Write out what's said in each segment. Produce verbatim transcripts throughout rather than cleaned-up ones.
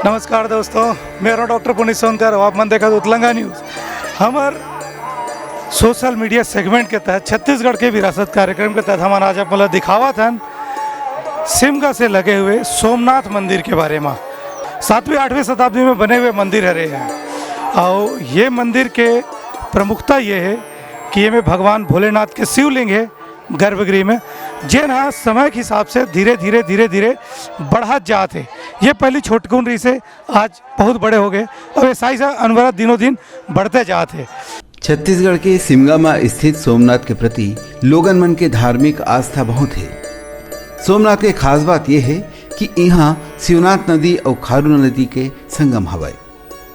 नमस्कार दोस्तों, मैं डॉक्टर पुनीत सोनकर, आप मन देखत उत्तलंगा न्यूज। हमर सोशल मीडिया सेगमेंट के तहत, छत्तीसगढ़ के विरासत कार्यक्रम के तहत हमन आज आप मन ला दिखावत हन सिमगा से लगे हुए सोमनाथ मंदिर के बारे में। सातवीं आठवीं शताब्दी में बने हुए मंदिर हरे हैं। और ये मंदिर के प्रमुखता ये है कि ये में भगवान भोलेनाथ के शिवलिंग है गर्भगृह में, जेन हा समय के हिसाब से धीरे धीरे धीरे धीरे बढ़त जात है। ये पहली छोटकुन रही से आज बहुत बड़े हो गए और ये साइज अनवरत दिनों दिन बढ़ते जात है। छत्तीसगढ़ के सिमगा म स्थित सोमनाथ के प्रति लोगन मन के धार्मिक आस्था बहुत हे। सोमनाथ के खास बात ये हे कि इहाँ शिवनाथ नदी अउ खारून नदी के संगम हवय।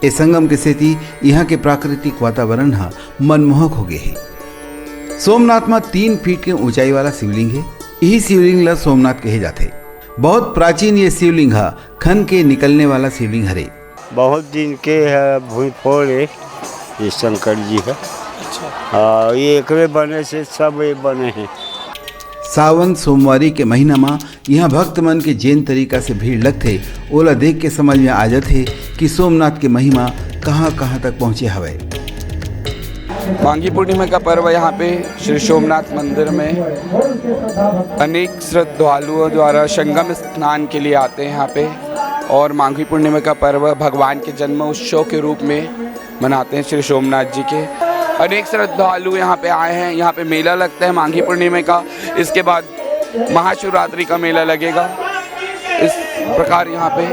ए संगम के सेती इहाँ के प्राकृतिक वातावरण ह मनमोहक हो गे हे। सोमनाथ म तीन फीट के ऊंचाई वाला शिवलिंग हे। इही शिवलिंग ल सोमनाथ कहे जाथे। बहुत प्राचीन ये शिवलिंग ह खन के निकलने वाला शिवलिंग हरे। बहुत दिन के है भूई फोड़ है ये शंकर जी है। अच्छा। हाँ, ये एकरे बने से सब ये बने हैं। सावन सोमवारी के महीना म इहाँ भक्त मन के जेन तरीका से भीड़ लगथे, ओला देख के समझ में आ जाथे कि सोमनाथ के महिमा कहाँ-कहाँ तक पहुँचे हवय। माघी पूर्णिमा का पर्व यहाँ पे श्री सोमनाथ मंदिर में अनेक श्रद्धालुओं द्वारा संगम स्नान के लिए आते हैं यहाँ पे। और माघी पूर्णिमा का पर्व भगवान के जन्म उत्सव के रूप में मनाते हैं श्री सोमनाथ जी के। अनेक श्रद्धालु यहाँ पे आए हैं। यहाँ पे मेला लगता है माघी पूर्णिमा का, इसके बाद महाशिवरात्रि का मेला लगेगा। इस प्रकार यहाँ पे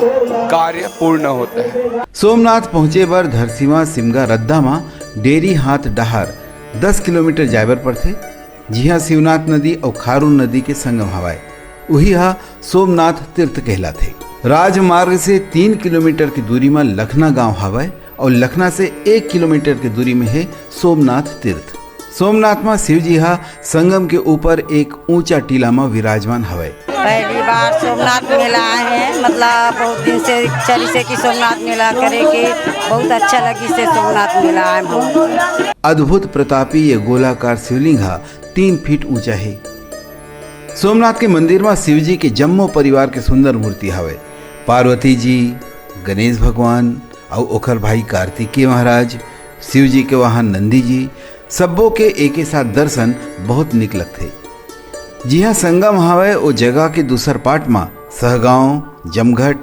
कार्य पूर्ण होता है। सोमनाथ पहुँचे बर धरसीवा सिमगा रद्दा म डेरी हाथ डहार दस किलोमीटर जाए बर पड़थे, जिहाँ शिवनाथ नदी अउ खारून नदी के संगम हवय। उही ह सोमनाथ तीर्थ कहलाथे। राजमार्ग से तीन किलोमीटर की दूरी म लखना गांव हवय अउ लखना से एक किलोमीटर की दूरी में हे सोमनाथ तीर्थ। सोमनाथ म शिव जी ह संगम के ऊपर एक ऊंचा टीला म विराजमान हवय। पहली बार सोमनाथ मेला आए हैं, मतलब बहुत दिन से इच्छा रहिसे कि सोमनाथ मेला करे के, बहुत अच्छा लगिसे सोमनाथ मेला आए हम। अद्भुत प्रतापी ये गोलाकार शिवलिंग ह तीन फीट ऊंचा हे। सोमनाथ के मंदिर म शिव जी के जम्मो परिवार के सुंदर मूर्ति हवय। पार्वती जी, गणेश भगवान अउ ओखर भाई कार्तिकेय महाराज, शिव जी के वाहन नंदी जी, सब्बो के एके साथ दर्शन बहुत निक लगथे। जिहाँ संगम हवय, ओ जगह के दूसर पाट म सहगांव, जमघट,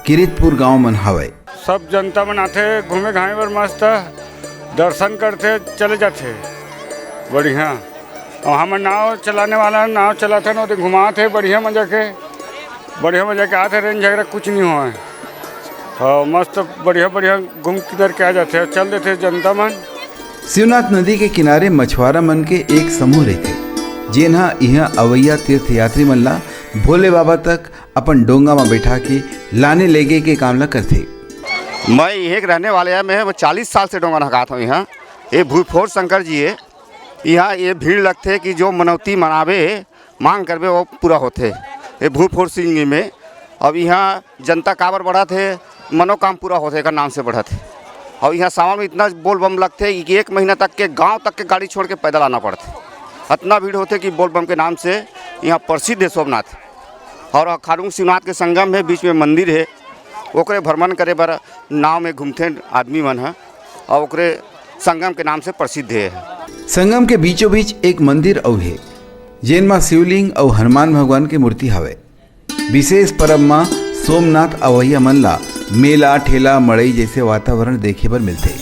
किरितपुर गांव मन हवय। सब जनता मन आथे घूमे घामे बर, मस्त दर्शन करथे, चले जाथे, बढ़िया। अउ हमर नाव चलाने वाला नाव चलाथन, ओदे घुमाथे बढ़िया मजा के, बढ़िया मजा के आथे, रेंज झगड़ा कुछ नहीं होय। अउ मस्त बढ़िया बढ़िया घूम किनर के आ जाथे, चल देथे जनता मन। शिवनाथ नदी के किनारे मछुआरा मन के एक समूह रहिथे, जेन ह इहाँ अवइया तीर्थयात्री मन ला भोले बाबा तक अपन डोंगा म बैठा के लाने लेगे के काम ला करथे। मैं इहें के रहने वाले हैं, मैं चालीस साल से डोंगा नहकात हूँ यहाँ। ये भूईफोर शंकर जी है, यहाँ ये भीड़ लगथे कि जो मनौती मनावे, मांग करबे, वो पूरा होथे। ये भूईफोर सिंह में अब यहाँ जनता काबर बढ़त हे, मनोकाम पूरा होथे, एकर नाम से बढ़त हे। और यहाँ सावन में इतना बोलबम लगथे कि एक महीना तक के गांव तक के गाड़ी छोड़ के पैदल आना पड़थे। इतना भीड़ होथे कि बोलबम के नाम से यहाँ प्रसिद्ध है सोमनाथ। और खारुंग शिवनाथ के संगम है, बीच में मंदिर है, ओकरे भ्रमण करे बर नाव में घूमथे आदमी मन ह, और ओकरे संगम के नाम से प्रसिद्ध है। संगम के बीचों बीच एक मंदिर अउ हे, जेन म शिवलिंग अउ हनुमान भगवान के मूर्ति हवय। विशेष परब म सोमनाथ अवइया मन ला मेला, ठेला, मड़ई जैसे वातावरण देखे बर मिलथे।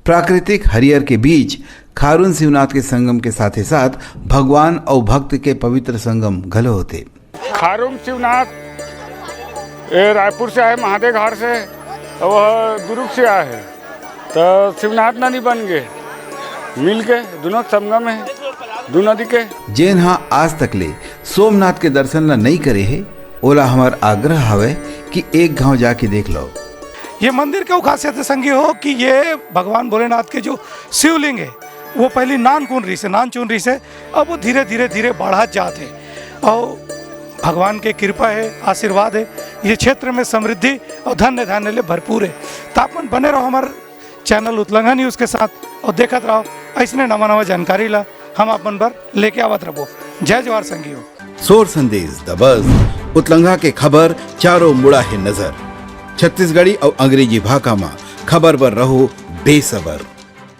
प्राकृतिक हरियर के बीच खारून शिवनाथ के संगम के साथे साथ भगवान अउ भक्त के पवित्र संगम घलो होथे। खारून शिवनाथ ए रायपुर से आए, महादेव घाट से, अउ वह दुर्ग से आए हे, त शिवनाथ नदी बन गे, मिल के दुनों संगम हे, दू नदी के। जेन हा आज तक ले सोमनाथ के दर्शन ला नइ करे हे, ओला हमर आग्रह हवय कि एक घांव जाके देख लव। ये मंदिर के खासियत हे संगी हो कि ये भगवान भोलेनाथ के जो शिवलिंग हे, वो पहिली नानकुन रहिसे, नानचुन रहिसे, अब वो धीरे धीरे धीरे बाढ़त जात हे। अउ भगवान के कृपा हे, आशीर्वाद हे, ये क्षेत्र में समृद्धि अउ धन्य धान्य ले भरपूर हे। त आप मन बने रहो हमर चैनल उतलंघा न्यूज के साथ अउ देखत रहो अइसने नवा नवा जानकारी ला हम आप मन बर लेके आवत रहिबो। जय जोहार संगी हो। सोर संदेश दबस, उतलंघा के खबर चारों मुड़ा हे नजर। छत्तीसगढ़ी अउ अंग्रेजी भाखा मा खबर बर रहो बेसबर।